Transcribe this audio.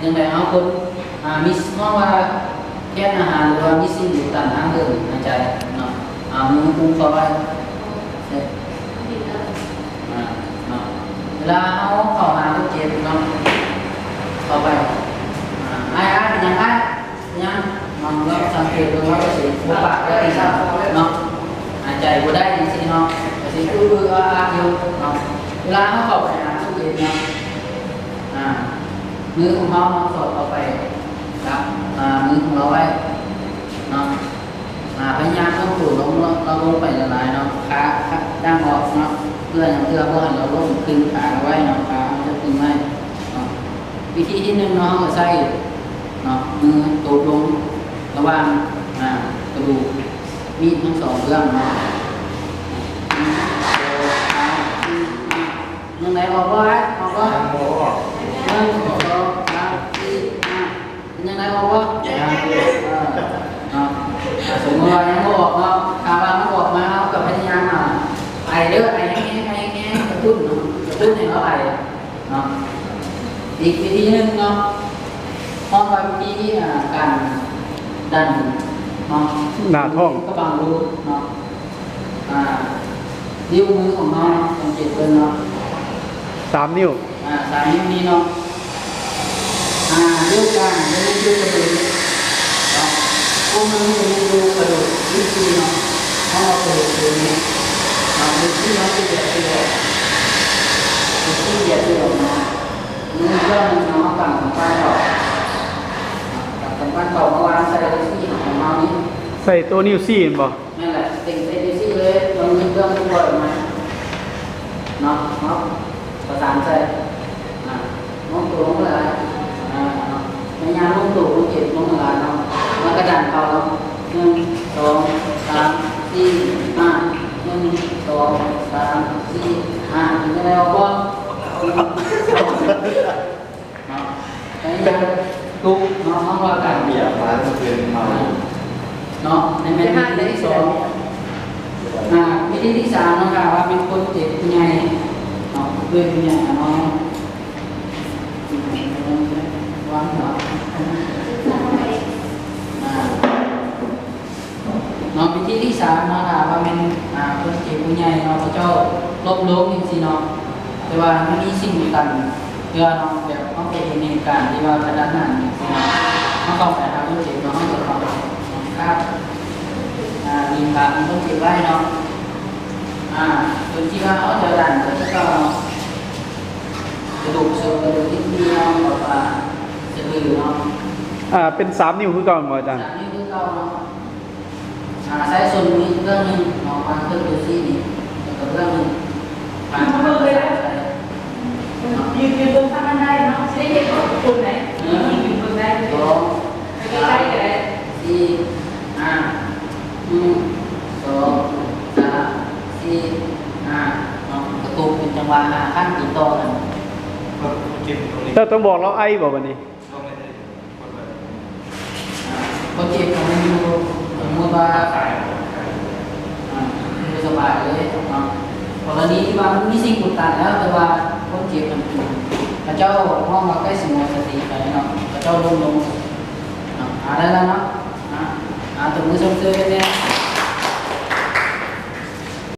ຈັ່ງໃດເຮົາຄົນ ອ່າ ມີ ເຮົາວ່າແຄນອາຫານ ຫຼືວ່າມີສິ່ງອຸດຕັນທາງເດີນຫາຍໃຈເນາະ ເອົາມືກຸມເຂົ້າໄວ້ ອ່າ ເນາະ ເວລາເຮົາເຂົ້າຫາຄົນເຈັບເນາະ ເຂົ້າໄປ ອ່າ ອ້າຍ ອ້າຍ ເປັນຫຍັງ ອ້າຍ ເປັນຫຍັງເນາະ ເຮົາສັງເກດເບິ່ງ ເຮົາກໍຊິບໍ່ປາກບໍ່ຕີເນາະ ຫາຍໃຈບໍ່ໄດ້ຈັ່ງຊີ້ເນາະ ກໍຊິອຶອາອາຢູ່ເນາະ ເວລາເຮົາເຂົ້າໄປຫາຄົນເຈັບເນາະ ອ່າ ມືຂອງເຮົາເນາະ ສອດເຂົ້າໄປກັບ ອ່າ ມືຂອງເຮົາໄວ້ເນາະ ອ່າ ພະຍາຍາມໂນ້ມຕົວລົງເນາະ ເຮົາລົງໄປຫຼາຍໆເນາະ ຂາ ຂາ ຍ່າງອອກເນາະ ເພື່ອຫຍັງ? ເພື່ອບໍ່ໃຫ້ເຮົາລົ້ມ ຕຶງຂາເຮົາໄວ້ເນາະ ຂາເຮົາຈະຕຶງໄວ້ເນາະ ວິທີທີໜຶ່ງເນາະ ເຮົາກໍໃຊ້ເນາະ ມືຕົບລົງລະຫວ່າງ ອ່າ ກະດູກ ມີດທັງສອງເບື້ອງເນາະ ໜຶ່ງ ສອງ ສາມ ສີ່ ຫ້າ ຍັງໄດ້ອອກບໍ່? ອອກບໍ່? ຍັງບໍ່ອອກ ໜຶ່ງ ສອງ ສາມ ສີ່ ຫ້າ ຍັງໄດ້ອອກບໍ່? ຍັງ ເອີ ເນາະ ສົມມຸດວ່າຍັງບໍ່ອອກເນາະ ຖ້າວ່າມັນອອກມາ ເຮົາກໍພະຍາຍາມ ອ່າ ໄອເດີ ໄອແຮງໆ ໄອແຮງໆ ກະຕຸ້ນເນາະ ກະຕຸ້ນໃຫ້ເຮົາໄອ ເນາະ ອີກວິທີໜຶ່ງເນາະ ເຮົາວ່າວິທີ ອ່າ ການດັນເນາະ ໜ້າທ້ອງ ກະບັງລົມເນາະ ອ່າ ນິ້ວມືຂອງເຮົາເນາະ ສັງເກດເບິ່ງເນາະ ສາມນິ້ວ ອ່າ ສາມນິ້ວນີ້ເນາະ ອ່າ ນິ້ວກາງ ແລະ ນິ້ວໂປ້ງ ເນາະ ໂປ້ງມືນີ້ຈະຢູ່ກະດູກນິ້ວຊີ້ເນາະ ເຮົາເອົາກະດູກຕົວນີ້ເນາະ ນິ້ວຊີ້ເຮົາຈະຢຽບ ຈະຢຽບ ນິ້ວຊີ້ຢຽບ ຈະຢຽບເນາະ ມືເຄື່ອງໜຶ່ງເນາະ ເຮົາກຳກຳປັ້ນເຂົ້າ ກຳກຳປັ້ນເຂົ້າມາວາງໃສ່ນິ້ວຊີ້ຂອງເຮົານີ້ ໃສ່ໂຕນິ້ວຊີ້ແມ່ນບໍ່? ແມ່ນແຫຼະ ເຕັງໃສ່ນິ້ວຊີ້ເລີຍ ເອົາມືເຄື່ອງປ່ອຍອອກມາເນາະ ເນາະ ປະສານໃສ່ ອ່າ ໂນ້ມຕົວລົງຫຼາຍ ອ່າ ເນາະ ພະຍາຍາມໂນ້ມຕົວຄົນເຈັບລົງຫຼາຍເນາະ ແລ້ວກະດັນເຂົ້າເນາະ ໜຶ່ງ ສອງ ສາມ ສີ່ ຫ້າ ໜຶ່ງ ສອງ ສາມ ສີ່ ຫ້າ ເປັນຈັ່ງໃດ ອອກບໍ່? ເນາະ ໃຊ້ຍາມຕຸກເນາະ ເຮົາວ່າການ ເບຍມາເປັນເມົາເນາະ ໃນແມ່ນວິທີທີສອງ ອ່າ ວິທີທີສາມເນາະ ຖ້າວ່າເປັນຄົນເຈັບຜູ້ໃຫຍ່ເນາະ ເປັນຜູ້ໃຫຍ່ເນາະ ວາງເນາະ ອ່າ ເນາະ ວິທີທີສາມເນາະ ຖ້າວ່າແມ່ນ ອ່າ ຄົນເຈັບຜູ້ໃຫຍ່ເນາະ ເຂົາເຈົ້າລົ້ມລົງຈັ່ງຊີ້ເນາະ ແຕ່ວ່າມັນມີສິ່ງອຸດຕັນເທື່ອເນາະ ແບບເຮົາເຄີຍເຫັນເຫດການທີ່ວ່າຂະໜາດນັ້ນຈັ່ງຊີ້ເນາະ ເຮົາເຂົ້າໄປຫາຄົນເຈັບເນາະ ເຮົາກໍເຂົ້າໄປຄາບ ອ່າ ໜີບຂາຂອງຄົນເຈັບໄວ້ເນາະ ອ່າ ໂດຍທີ່ວ່າເຮົາຈະດັນໄປຄືເກົ່າເນາະ ກະດູກສົດ ກະດູກທີ່ດີເນາະ ແບບວ່າສະດືເນາະ ອ່າ ເປັນສາມນິ້ວຄືເກົ່າແມ່ນບໍ່ອາຈານ? ສາມນິ້ວຄືເກົ່າເນາະ. ອ່າ ໃຊ້ສົ້ນນີ້ເບື້ອງໜຶ່ງເນາະ ວາງເຄື່ອງຢູ່ຊີ້ນີ້ ແລ້ວກໍເບື້ອງໜຶ່ງ ວາງ ເບິ່ງເລີຍນະ ໃສ່ ຢືນ ຢືນເບິ່ງທາງນັ້ນໄດ້ເນາະ ຊິໄດ້ເຫັນວ່າຄົນໃດ ເອີ ຢືນເບິ່ງໄດ້ ສອງ ໃກ້ໆ ກໍໄດ້ ສາມ ສີ່ ຫ້າ ໜຶ່ງ ສອງ ສາມ ສີ່ ຫ້າ ເນາະ ກະຕຸກເປັນຈັງຫວະຫ້າຄັ້ງຕິດຕໍ່ກັນ ແລ້ວຕ້ອງບອກລາວໄອບໍ່ບັດນີ້? ອ່າ ຄົນເຈັບກໍແມ່ນຢູ່ ສົມມຸດວ່າ ອ່າ ຢູ່ສະບາຍເລີຍເນາະ ກໍລະນີທີ່ວ່າມັນມີສິ່ງກົດດັນແລ້ວ ແຕ່ວ່າຄົນເຈັບນັ້ນ ເຂົາເຈົ້າຮ້ອງວ່າໃກ້ຊິໝົດສະຕິໄປເນາະ ເຂົາເຈົ້າລົ້ມລົງເນາະ ອ່າ ໄດ້ແລ້ວເນາະ ອ່າ ຕົບມືຊົມເຊີຍແດ່.